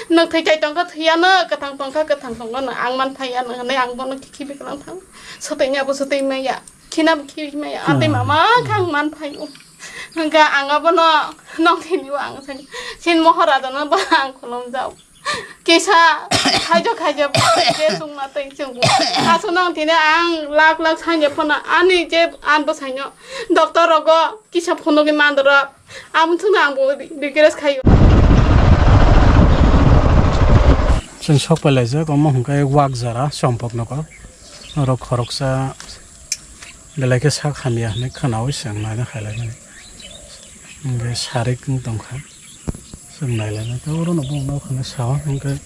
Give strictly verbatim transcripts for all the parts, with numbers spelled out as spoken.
Nwng thwi chai tongkha thwiyano, kwthang tongkha kwthang tongkha, ang man phaiya nang hinwi ang bono khibi kwlang thang. Swtwi ni abo swtwi maya, khina bo khibi maya, atwi mama khe ang man phaio. Hwnkha ang abono nong thini o ang sani. Sin Mohorajano ba ang khulumjao. Kisa khaijo khaijo je chwngma tei chwngbo. Aswk nang tini ang lak lak sanya phano ani je ang bwsaino doctor rogo kisa phunugwi mandoro. Amo thungno ang bo request khaio. Chwng sok pailaijak omo hwnkhe wak jara chompok nogo. Norok khoroksa belai khe sak hamya hinwi khwnaui chwng naina khailaimani. Hwnkhe sarik wng tongkha. Chwng nailainai khe oro no bumung no khwna sao hwnkhe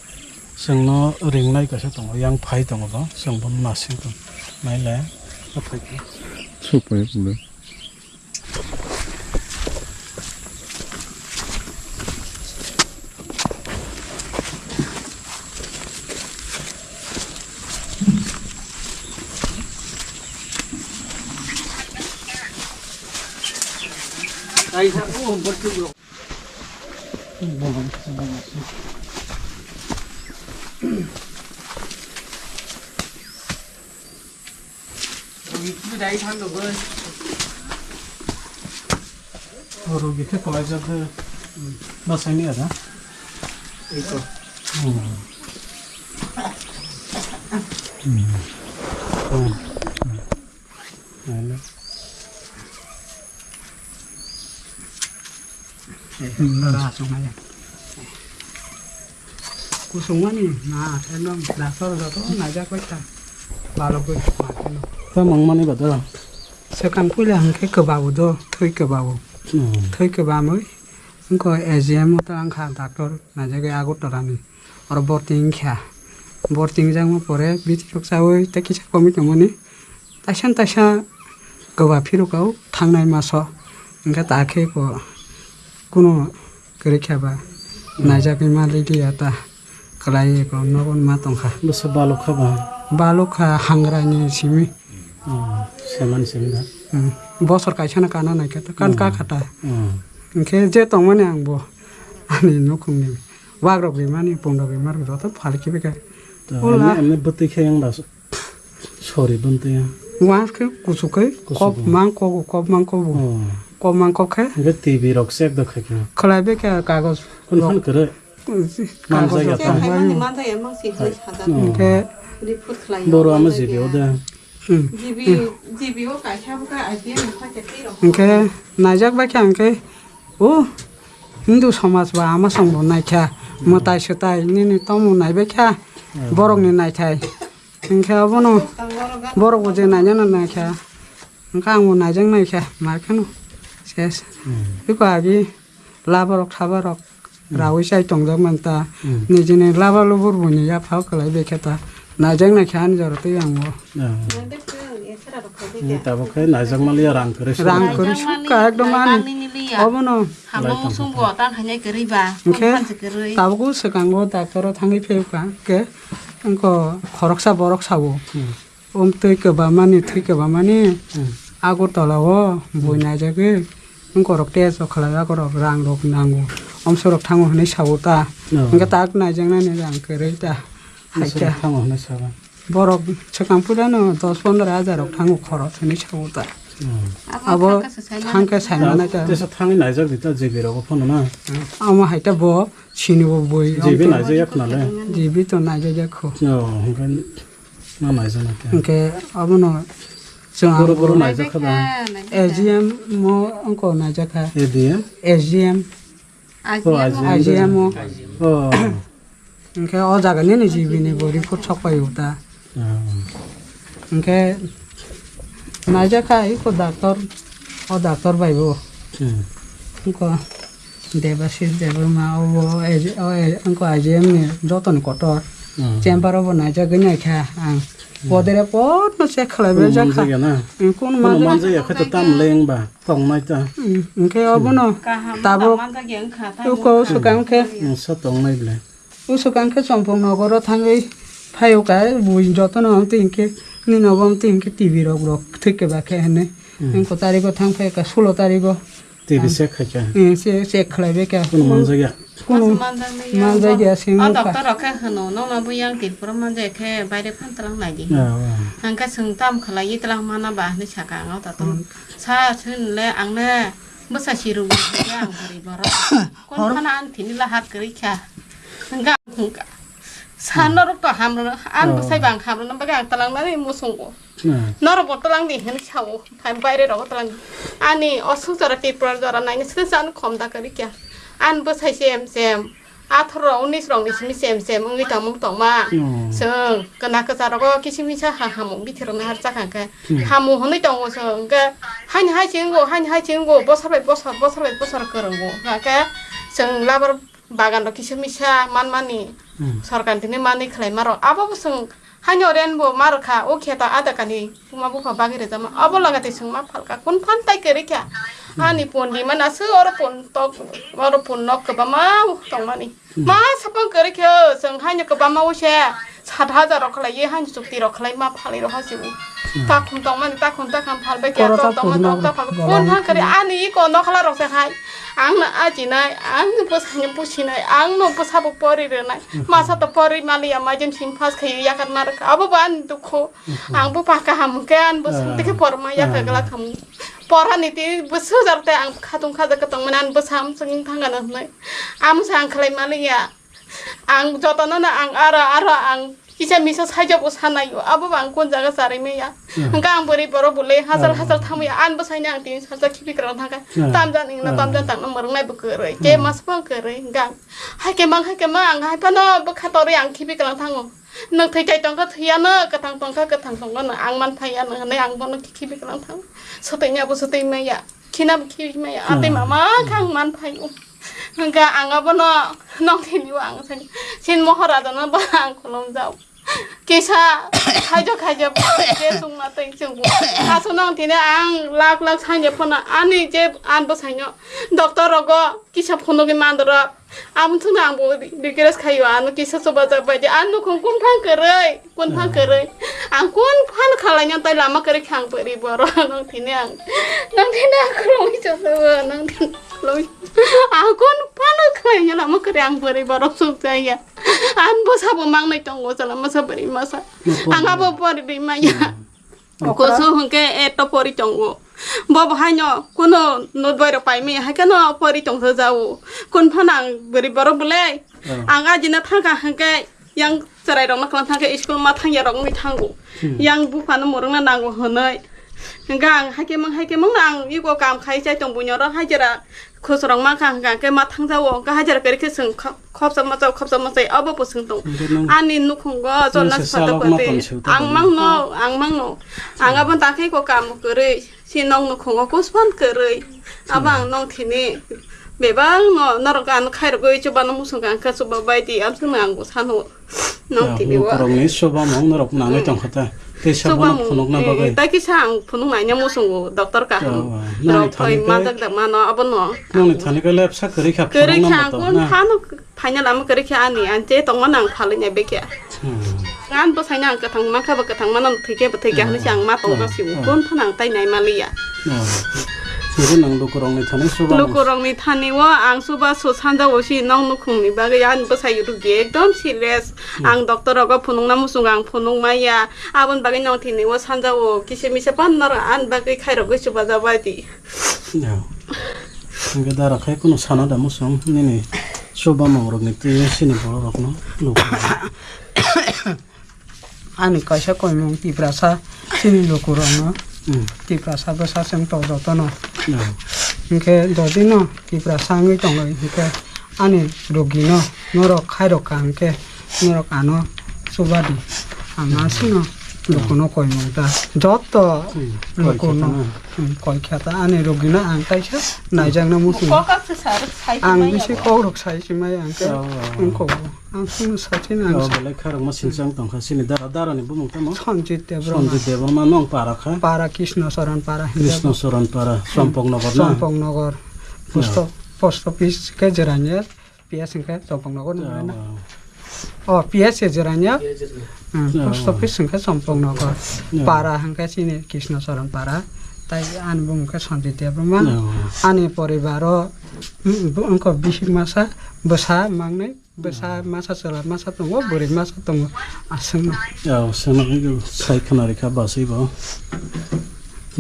chwngno ringnai kaisa tongo, yang phai tongo bo, chwng bono nasing tong nailai. Sok pai phulo. Rugi khe kwlaijak de. Bwsani ada. Iko. Hmm. Hmm. Hmm. Hmm. Kusungmani ma, ekdom doctor joto naijak bai kha. Balogwi ma kheno. Tamo wngmani ba do? Swkang puila hwnkhe kwbao do, thwi kwbao. Hmm. Thwi kwbamwi wngkha A G M o ta wngkha doctor naijagwi Agartala ni. Oro borti wngkha. Borti wngjakma pore bithi rok chaui tei kisa komwi tongmani. Taisa taisa kwba phirok o thangnai maso hwnkhe ta khe ko kunu kwrwi khe ba naijagwi ma liya ta kwlai ko nogo ma tongkha. Bwsa balok kha ba? Balok kha hangra ni simi. Oh, seman simi da. Hmm. Bosor kaisa no kana nai khe ta kan ka kha ta. Hmm. Hwnkhe je tongmani ang bo ani nukhung ni wak rok rimani pung rok rimani joto phal khibi kha. Emni bwtwi khe wng da. Sorry, bwntwi. Wngkhe kuchuk khe kop mang kobo, kop mang kobo. Oh. Kop mang kop khe. Hwnkhe T V rok check da khaikha. Khwlai bai kha kagoj. Kun rok. Kun kwrwi. Kagoj manjak rok ya ta. Khaimani manjak ya mang si hai sajak. Oh. Hwnkhe. Report khlai. Boro ama manjak G B ya. O da. Hmm. G B, G B o kaisa bwkha I P M ni kha khe twi rok. Hwnkhe naijak bai kha hwnkhe. O Hindu somaj ba ama song bo naikha. Hmm. Mwtai swtai nini tomo naibai kha. Hmm. Borok ni naithai. Hwnkhe obono borok bo je naina no naikha, hwnkhe ang bo naijak naikha, ma kheno ses. Hmm. Biko agi laborok thabarok raui chai tongjak manta, hmm, nijini laba lubur buini yaphao kwlai bai khe ta naijak naikha ani jora tei ang bo. Hmm. Tabuk khe naijak maliya rang kwrwi sukha. Rang kwrwi sukha ekdom ani. Obono. Hamung sumgo tang khainai kwrwi ba. Hwnkhe tabuk swkango doctor o thangwi phiyokha, hwnkhe wngkha khoroksa borok sao. Hmm. Om twi kwbamani, thwi kwbamani. Hmm. Agartala o bui naijagwi. Wngkorok test rok khlai, akorok rang rok nango. Omsorok thango hwnwi sao ta. Oh. Hwnkhe tak naijaknani rang kwrwi ta. Haikhe. Thango hwnwi sao. Borok swkang puilano dos pondro hajar rok thango khorok hwnwi sao ta. Hmm. Abo thangkhe saimana ta. Tesa thangwi naijak di ta G B rogo phano na. Amo hai ta bo sini bo bui. G B naijak ya khna le. G B to naijak ya kho. Oh, hwnkhe na naijak na khe. Hwnkhe abono chwng boro boro naijak kha ba. A G M mo wngko naijak kha. A D M? A G M. Oh, A G M. A G M o. Oh. Hwnkhe o jaga nini G B ni bo report sok pai o ta. Hmm. Hwnkhe naijak kha iko doctor, o doctor bai bo. Hmm. Iko Debashis Debbarma o bo, o, o, iko I G M ni joto ni kotor. Hmm. Chamber o bo naijagwi naikha ang. Hmm. Podere podno check khlaibai jak kha. Manjak ya na? Hmm, kun manjak ya kha to tam leng ba. Tongnai ta. Hmm, hwnkhe obono tabuk uko swkang khe. Hmm, sa tongnai ble. O swkang khe Chompong nogoro thangwi phaio ka, bui jotono ang twi hwnkhe nini obo ang twi hwnkhe T V rok rok thwi khe ba khe hwnwi. Hmm. Ang ko tarigo thang phai ka, sulo tarigo. T V check khai kha. Hmm, se check khlai bai kha. Kuno manjak ya? Kunu manjak ya, manjak ya, sing o nukha. Doctor rok khe hwno, "Nono bo yang Tripura manjak khe baire phan twlang nai di." Ya, ya. Hwnkhe chwng tam khlai tlang mana ba hinwi saka ang o tato. Hmm. Sa chwng le ang le bwsa si rw ang bwrwi borok. Kon phano ang thini lahar kwrwi kha. Hwnkhe ang hwnkha. Sa norok to hamrwno, ang bwsai bang hamrwno bagwi ang twlang nani muchungo. Hmm. Norok bo twlang di hinwi sao, phai baire rogo twlang di. Ani osuk jora Tripura jora naini side se ano khom da kwrwi kha. Ang bwsai sem sem, atharo unis rok ni simi sem sem wngwi tongmung tongma. Hmm. Chwng kena kwcha rogo kisi misa ha hamung bithi rok nahar chakha khe. Hmm. Hamung hwnwi tongo chwng hwnkhe haini hai chwng go, haini hai chwng go, bosor bai bosor, bosor bai bosor kwrwngo. Hwnkhe chwng labar bagan rok kisa misa manmani, hmm, sorkar ni tini manwi khlai maro. Abo bo chwng haino ren bo ma rwkha, o kheto ada kani buma bupha bagwi rwjakma. Abo lagate chwng ma phalkha, kun phan tai kwrwi kha. Hmm. Ani pon di mana se oro pon tok, oro pon nok kwbangma tongmani. Hmm. Ma sapang kwrwi khe chwng haino kwbangma o se. Sat hajar rok khlai ye, han chukti rok khlai ma phalwi rok ha se. Hmm. Takhum tongmani, takhum takham phalbai khe, oro tok tongmani, takhum tok takham. Kun thang kari ani iko nokla rok se hai. Ang no ajinai, ang no bwsai no businai, ang no bwsa bo pori rwnai. Hmm. Masa to pori maliya, majim sim pass khai yakar na rwkha. Abo bo ani dukhu. Hmm. Ang bo pa kaham khe, ang bo sakti khe, ah, porma yakar, ah, gla khamu. Porani ti bwswk jar te ang khatung khaja khe tongmani, ang bwsa amswk wng thang gana hwnwi. Amsa ang khlai maliya. Ang jotono no ang aro, aro ang kisa misa saijak bo sanai o, abo bo ang kun jaga charwi maya. Hmm. Hwnkhe ang bwrwi borok bo le hachal, hmm, hachal thangmaya, ang bwsaino ang tini sajak khibi kwrwng thangkha. Hmm. Tamjani wngna, hmm, tamjani tangna mwrwknai bo kwrwi. Khe, hmm, masa bo kwrwi hwnkhe ang hai khe mang, hai khe mang, ang hai phano bwkha torwi ang khibi kwrwng thango. Nwng thwi tai tongkha thwiyano, kwthang tongkha kwthang tongkha no ang man phaiya no hwnwi ang bono khibi kwrwng thango. Swtwini abo swtwi maya, khina bo khibi maya, atwi, hmm, mama khe ang man phaio. Hwnkhe ang abono nongthini o ang sani sin Mohorajano bo ang khulumjao. Kisa khaijo khaijo je chwngma twi chwngbo. Aswk nongthini ang lak lak sanja phano ani je ang bwsaino doctor rogo kisa phunugwi mandorok. Amo thwngno ang bo request khaio, ano kisa chubajak bai di. Ang nukhung kun phang kwrwi, kun phang kwrwi. Ang kun phano khlaina tai lama kwrwi kha ang bwrwi borok nongthini ang. Nongthini ang khulumwi chwngno, nongthini. Loi. Ang kun phano khlaina lama kwrwi ang bwrwi borok sukjaya. Ang bwsa bo mangnai tongo, chwla masa bwrwi masa. Ang abo pori rwi maya. Hmm. Okra. Kusu hwnkhe eto pori tongo. Bo bo haino kuno notboi rok paimaya, hai kheno pori tongsa jao. Kun phano ang bwrwi borok bwlai. Oh. Ang ajina thangkha hwnkhe yang chwrai rokno kwlang thangkhe school ma thangya rok wngwi thango. Hmm. Yang buphano mwrwkna nango hwnwi. Hwnkhe ang haikhe mang, haikhe mangno ang iko kam khai chai tong buino oro hajira khosrok mankha hwnkha hwnkhe ma thangjao. Hwnkhe hajira kwrwi khe chwng kho-, khopsa machao, khopsa machai obo bo chwng tong. Hwnkhe nwng, ani nukhungo nwng chorna se swpata salok ma kwtwi. Tong se ang tong mangno, ang mangno. Ang, hmm, aboni takhai ko kam kwrwi. Si nok nukhungo kusphan kwrwi. Abo ang nongthini bebak no norok ano khairogwi chubano muchungkha, ang khe chuba bai di, amswkno ang bo sano nongthini o. Lukurokni chubamung norok nangwi tongkha ta. Tei sabano phunukna bagwi. Tei kisa ang phunuk naina muchungo, doctor kaham rok thai majak da mano abono. Nongni thani khe lepsa kwrwi kha, kwrwi kha, ang kun phano. Phaina lama kwrwi khe ani, ang je tongmano ang phalwi nai bai khe. Hmm. Ang bwsaino ang kwthang mankha, bo kwthang mano thwi khe bo thwi khe hinwi se ang ma tongma si, hmm, kun phano ang tai nai maliya. Hmm. Sidi nang lukurokni thani chuba. Lukurokni thani o ang chuba so sanjao si nong nukhungni bagwi ani bwsai rwgwi ekdom serious. Hmm. Ang doctor rogo phunukna muchungo ang phunuk maya. Aboni bagwi nongthini o sanjao kisa misa phano norok ani bagwi khairogwi chubajabai di. Ya. Hingke dara khai kunu sana da muchung nini chubamung rokni twi sini borok rokno luku. Ani kaisa koimung Tiprasa chini luku rokno. Hmm. Tiprasa bwsa chwng to jotono. Ya. Hingke jodi no Tiprasa wngwi tongo hingke ani rogino norok khairok ka hingke norok ano chubadi. Ang asino lukuno koimung ta. Joto lukuno, hmm, koi khe ta ani rogino ang kaisa naijakna muchung. Ang bisi kokrok sai simai ang khe wngkho. Ang sung sachin ang belai kharokma silchang tongkha sini dara, darani bumung tamo? Sanjit Debbarma. Sanjit Debbarma nong para kha? Para Krishna Charan para. Krishna Charan para, Champaknagar na? Champaknagar. Post, post office khe Jirania. P S hwnkhe Champaknagar ni, ah, na? Oh, P S se Jirania. Hmm, post office hwnkhe Champaknagar. Ah. Para hwnkhe chini Krishna Charan para. Tai ani bumung khe Sanjit Debbarma. Oh. Ani poribaro, mm, bo-, wngkha bisik masa, bwsa mangnai, bwsa masa chwla masa tongo, bwrwi masa tongo, aswkno. Oh, swnamwi sai khna rikha bwsai bo.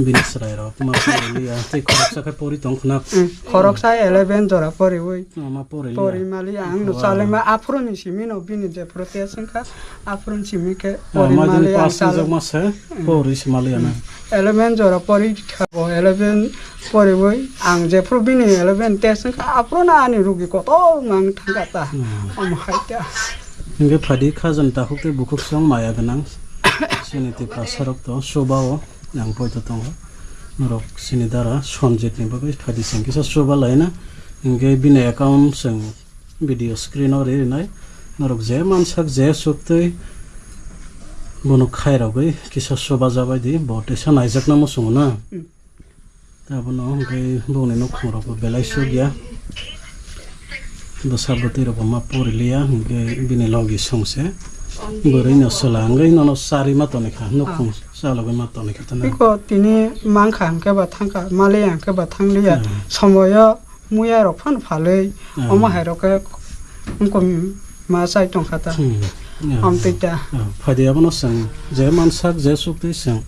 Bini chwrairok ma pori liya, tei khoroksa khe pori tong khna. Mm, khoroksa eleven jora poriwi. Oh, ma pori liya. Pori mali ang no. Wow. Chalengma aphuru ni simi no bini jephuru test wngkha, aphuru ni simi khe. Oh, pori ma mali dini ang pass chaleng. Wngjak ma se, mm, pori se mali ana. Eleven jora pori kha bo, eleven poriwi ang jephuru bini eleven test wngkha, aphuru no ani rugi kotor mang thangkha ta. Hmm. Omo hai ta. Hingke phadi khajan takhuk tei bukhuk song maya gwnang. Chini Tiprasa rok to chuba o ang poito tongo. Norok chini dara Sonjit ni bagwi phadi sing kisa chuba laina. Hingke bini account sing video screen o ri rinai. Norok je mansak je suktwi bono khairogwi kisa chuba jabai di, bo teisa naijakna muchungo na. Hmm. Abono hwnkhe bongni nukhungrokbo belai sukya. Bwsa bwtwirokbo ma pori liya, hwnkhe bini logi songse. Bwrwino chwla hwnkhe nono charwi ma tonikha, nukhung chalogwi ma tonikha tano. Biko tini mankha hwnkhe ba thangkha, maliya hwnkhe ba thangliya. Hmm. Somoyo muya rok phano phalwi, hmm, omo hai rok khe wngkong ma chai tongkha ta. Hmm. Yeah. Amtwi ta. Yeah. Phadi abono chwng je mansak je suktwi chwng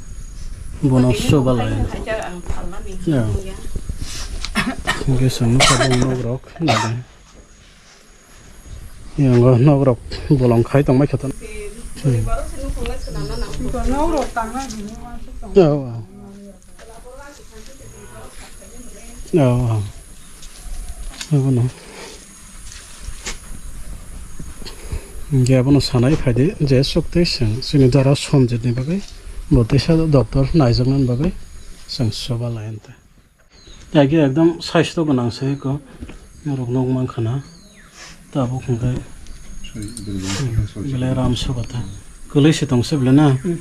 bono chuba lai. Yeah. Hingke chwng nukha bong nok rok nade. Yango nok rok bolong khai tongmai kha ta. Hmm. Nok rok tangna hini ma se tong. Yeah, wow. Oh, oh. Abono. Hingke abono sanai phaidi je suktwi chwng chini dara Sonjit ni bagwi bo teisa doctor naijaknani bagwi chwng chuba lai ante. Age ekdom saisto gwnang se ko norok nok mankha na tabuk hwnkhe belai ram sokota kwlwi se tong se belai na. Hmm.